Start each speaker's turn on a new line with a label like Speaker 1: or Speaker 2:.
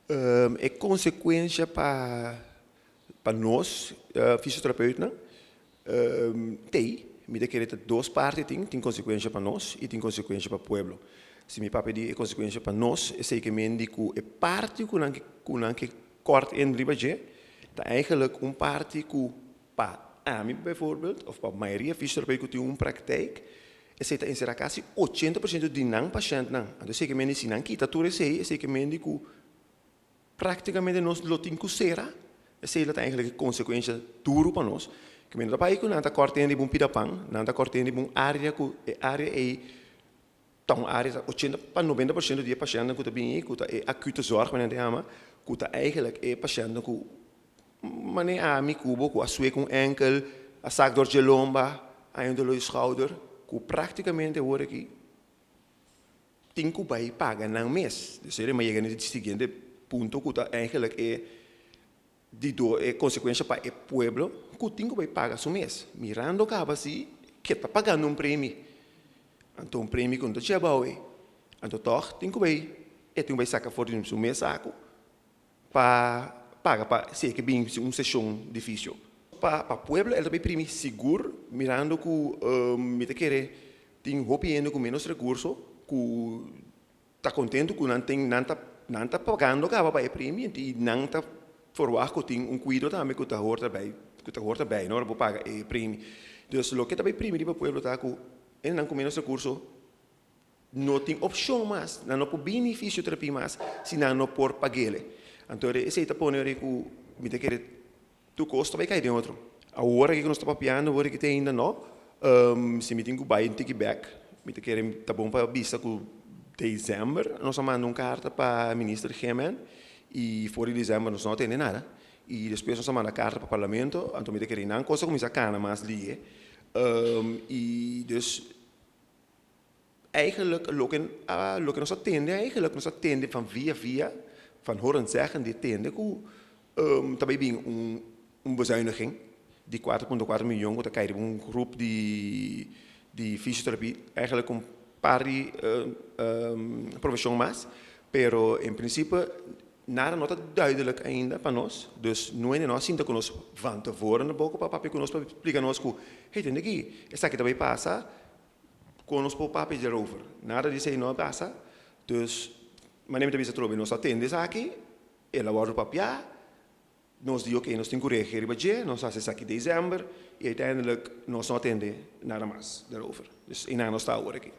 Speaker 1: E konsekuensha pa pa nos fisioterapeutnan t'ei, mi ta kere ta dos parti tin, tin konsekuensha pa nos i tin konsekuensha pa pueblo. Si mi papia di e konsekuensha pa nos, esei ke men di ku e parti ku nan ke ku nan ke kòrt in riba dje ta eigenlijk un parti ku pa ami bijvoorbeeld of pa mayoria fisioterapeut ku tin un praktijk, esei ta enserá kasi 80% di nan pashèntnan. Anto esei ke men di si nan kita tur esei, esei ke men di ku práktikamente nos lo tin ku sera. Esei lo ta eigenlijk e konsekuensha duru pa nos. Ke men no ta bai ku nan ta kòrt'e riba un pida pan, nan ta kòrt'e riba un área ku e área ei ta un área ta 80 pa 90% di e pashèntnan ku ta bini ei ku ta e acute zorg ku nan ta yama, ku ta eigenlijk e pashèntnan ku Mane ami ku bo ku a suek un enkel, a sak dor dje lomba, a un dolor di schouder, ku praktikamente awor aki tin ku bai paga nan mes. Dus e yega na e siguiente punto ku ta eigenlijk e di do e konsekuensha pa e pueblo ku tin ku bai paga su mes. Mirando kaba si ke ta pagando un premi, anto un premi ku no ta dje abou ei, anto tòg tin ku bai e tin ku bai saka for di su mes saku Pa paga pa si e ke bin un seshon di fisio. Pa pa pueblo el ta bay primi sigur mirando ku mi ta kere tin hopi hende ku menos rekurso ku ta kontento ku nan tin nan ta nan ta pagando kaba pa e primi i nan ta forwagt ku tin un kuido tambe ku ta hor ta bay ku ta hor ta bay no ora bo paga e primi. Dus loke ta bay primi riba pueblo ta ku hendenan ku menos rekurso No tin opshon mas, nan no por bini fisioterapia mas si nan no por pag'ele. Anto esei ta pone ora ku mi ta kere tur kos ta bai kai den otro. Awor aki ku nos ta papiando, awor aki te ainda no, si mi tin ku bai un tiki bek, mi ta kere ta bon pa bisa ku desèmber nos a manda un karta pa minister Gemen i for di desèmber nos no a tende nada. I despues nos a manda karta pa parlamento, anto mi ta kere nan kos a kuminsá kana mas lihe. I dus Eigenlijk loke loke nos a tende eigenlijk nos a tende van via via van horen zeggen di tende ku ta bai bin un un bezuiniging di 4.4 miljoen ku ta kai riba un groep di di fisioterapie eigenlijk un par di profesion mas pero en principe nada no ta duidelijk ainda pa nos dus no a sinta ku nos van tevoren na boko pa papia ku nos pa splika nos ku hey tende aki esaki ta bai pasa. Kon nos por papia djarover? Nada di esei no a pasa. Dus, manera mi ta bisa atrobe, nos a tende esaki, el a wòrdu papiá, nos di oke, nos tin ku reageer riba dje, nos a hasi esaki desèmber, i uiteindelijk nos no a tende nada mas djarover. Dus einan nos ta awor aki.